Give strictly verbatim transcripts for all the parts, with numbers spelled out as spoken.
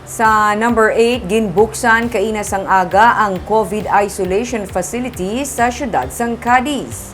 Sa number eight, ginbuksan kaina sang aga ang COVID isolation facility sa siyudad sang Cadiz.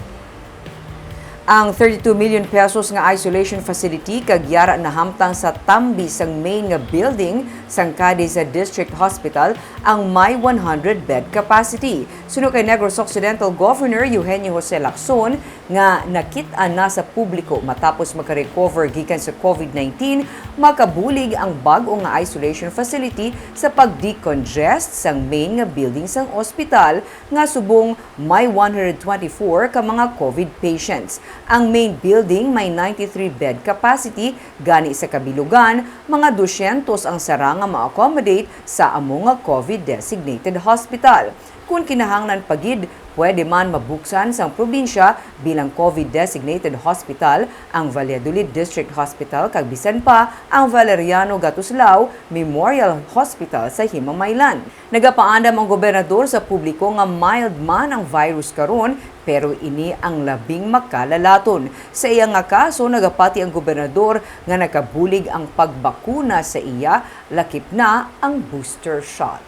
Ang thirty-two million pesos nga isolation facility kag yara nahamtang sa tambi sang main nga building sang Cadiz District Hospital ang may one hundred bed capacity. Suno kay Negros Occidental Governor Eugenio Jose Lacson, nga nakit-an na sa publiko matapos makarecover gikan sa COVID nineteen, makabulig ang bag-o nga isolation facility sa pag-decongest sang main nga building sang ospital nga subong may one hundred twenty-four ka mga COVID patients. Ang main building may ninety-three bed capacity, gani sa kabilugan, mga dosyentos ang sara nga ma-accommodate sa amo nga COVID designated hospital. Kon kinahanglan pa gid, pwede man mabuksan sang probinsya bilang COVID designated hospital ang Valladolid District Hospital kag bisan pa ang Valeriano Gatuslao Memorial Hospital sa Himamaylan. Nagapaandam ang gobernador sa publiko nga mild man ang virus karon, pero ini ang labing makalalaton. Sa iya nga kaso, nagapati ang gobernador nga nakabulig ang pagbakuna sa iya, lakip na ang booster shot.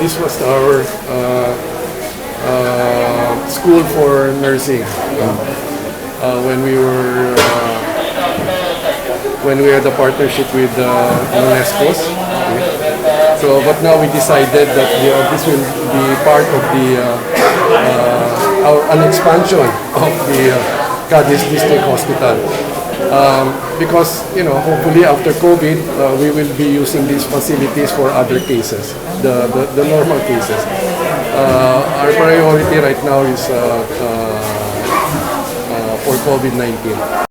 This was our uh, uh, school for nursing uh, when we were uh, when we had a partnership with uh, UNESCO's. So, but now we decided that the, uh, this will be part of the uh, uh, our, an expansion of the uh, Cadiz District Hospital. Um, because, you know, hopefully after COVID, uh, we will be using these facilities for other cases, the, the, the normal cases. Uh, our priority right now is uh, uh, uh, for COVID nineteen.